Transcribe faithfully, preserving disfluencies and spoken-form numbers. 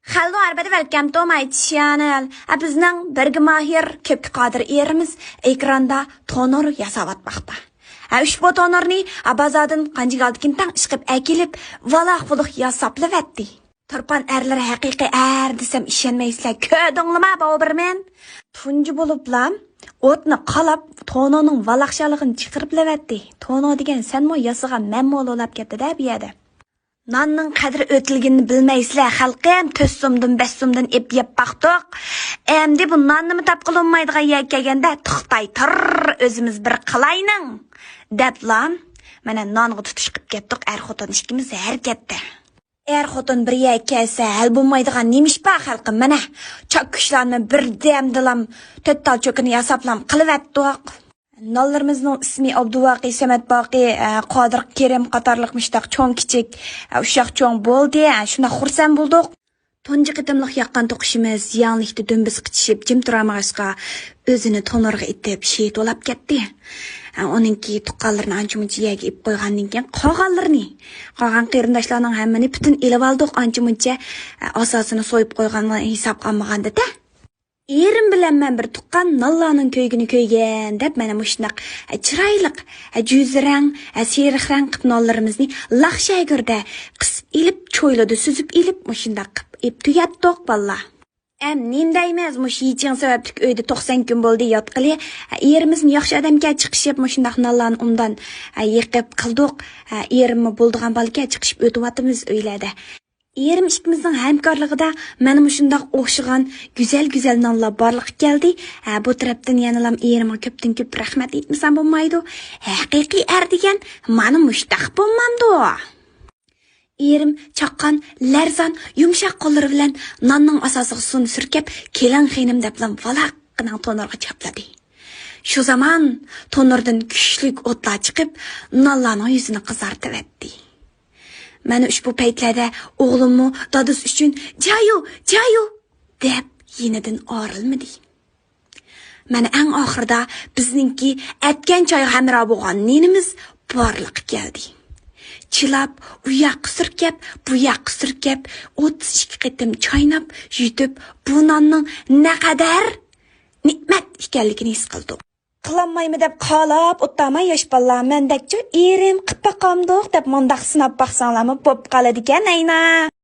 Hello everybody, welcome to my channel. ھە، بىزنىڭ بىرگە ماھىر، كۆپكە قادىر ئېرىمىز ئېكراندا تونۇر ياساۋاتماقتا. ھە، ئۇشبۇ تونۇرنى، ھە، بازاردىن قانچىگە ئالدىكىن تەڭ ئىشقىپ ئەكېلىپ، ۋالاق-ۋۇلۇق ياساپلىۋەتتى. تۇرپان ئەرلىرى ھەقىقىي ئەر دېسەم ئىشەنمەيسىلەر، كۆردۈڭلىما، بوبېرمەن؟ تۇنجى بولۇپلا ئوتنى قالاپ، تونۇرنىڭ ۋالاقشالىقىنى چىقىرىپلىۋەتتى. تونۇر دېگەن سەنمۇ ياسىغان، مەنمۇ لولاپ كەتتى-دە بۇ يەردە. ناننىڭ قەدرى ئۆتۈلگىنىنى بىلمەيسىلەر، خەلقىم، تۆت سومدىن، بەش سومدىن ئېپ يەپ باقتۇق. ئەمدى بۇ ناننىمۇ تاپقىلى بولمايدىغان يەرگە كەلگەندە، توختاي تۇر، ئۆزىمىز بىر قىلاينىڭ، دەپلا، مانا نانغا تۇتۇشۇپ كەتتۇق، ئەر خوتۇن ئىككىمىز ھەرىكەتتە. ئەر خوتۇن بىر يەرگە كەلسە، ھەل بولمايدىغان نېمە ئىش بار خەلقىم، مانا، چاككۈچلارنى بىردەمدىلام، تۆت تال چوكىنى ياساپلام قىلىۋەتتۇق. نانلىرىمىزنىڭ ئىسمى ئابدۇۋاقى، سەمەت باقى، ئە، قادىر كېرىم قاتارلىق مۇشتاق چوڭ كىچىك، ئە، ئۇششاق چوڭ بولدى، ئە، شۇنداق خۇرسەن بولدۇق. تۇنجى قېتىملىق ياققان توقۇشىمىز يەڭلىكتە دۈمبىسى قىچىشىپ جىم تۇرالمىغاچقا، ئۆزىنى تونۇرغا ئېتىپ شېھىت بولاپ كەتتى. ئە، ئۇنىڭكى تۇغقانلىرىنى ئانچە-مۇنچە يەرگە ئېپىپ قويغاندىن كېيىن قالغانلىرىنى، قالغان قېرىنداشلارنىڭ ھەممىنى پۈتۈن ئېلىۋالدۇق، ئانچە-مۇنچە، ئە، ئاساسىنى سويۇپ قويغانلىقىنى ھېسابقا ئالمىغاندا-دە. ئېرىم بىلەن مەن بىر تۇغقان نانلارنىڭ كۆيگىنى كۆيگەن دەپ، مانا مۇشۇنداق چىرايلىق، جۈزرەڭ، سېرىق رەڭ قىپ نانلىرىمىزنى لاخشەگۈردە قىسىپ ئېلىپ، چويلىدا سۈزۈپ ئېلىپ، مۇشۇنداق قىپ ئېپ تۈگەتتۇق، بالىلار. ئەم، نېمە دەيمىز، مۇشۇ يىچىڭ سەۋەبلىك ئۆيدە توقسان كۈن بولدى ياتقىلى. ئېرىمىزمۇ ياخشى ئادەمكەن، چىقىشىپ مۇشۇنداق نانلارنى ئوبدان يېقىپ قىلدۇق. ئېرىممۇ بولىدىغان بالىكەن، چىقىشىپ ئۆتۈۋاتىمىز ئۆيلەردە. ئېرىم ئىككىمىزنىڭ ھەمكارلىقىدا مانا مۇشۇنداق ئوخشىغان گۈزەل-گۈزەل نانلار بارلىققا كەلدى. ھە، بۇ تەرەپتىن يەنىلام ئېرىمغا كۆپتىن كۆپ رەھمەت ئېيتمىسام بولمايدۇ. ھەقىقىي ئەر دېگەن مانا مۇشتاق بولمامدۇ؟ ئېرىم چاققان، لەرزان، يۇمشاق قوللىرى بىلەن ناننىڭ ئاساسىغا سۇنى سۈركەپ، كېلىڭ خېنىم دەپلا ۋالاققىنە تونۇرغا چاپلىدى. شۇ زامان تونۇردىن كۈچلۈك ئوتلار چىقىپ، نانلارنىڭ يۈزىنى قىزارتىۋەتتى. مانا ئۇشبۇ پەيتلەردە ئوغلۇممۇ دادىسى ئۈچۈن «جايۇ، جايۇ» دەپ يېنىدىن ئايرىلمىدى. مانا ئەڭ ئاخىرىدا بىزنىڭكى ئەتكەن چايغا ھەمراھ بولغان نېنىمىز بارلىققا كەلدى. چىلاپ، ئۇ ياققا سۈركەپ، بۇ ياققا سۈركەپ، ئوتتۇز ئىككى قېتىم چايناپ، يۇتۇپ، بۇ ناننىڭ نەقەدەر نېمەت ئىكەنلىكىنى ھېس قىلدۇق. قىلالمايمەن دەپ قالاپ ئولتۇرماي ياش بالىلار، مەندەكچۇ ئېرىم قىپ باقامدۇق دەپ مۇنداق سىناپ باقساڭلارمۇ بوپ قالىدىكەن ئەينا.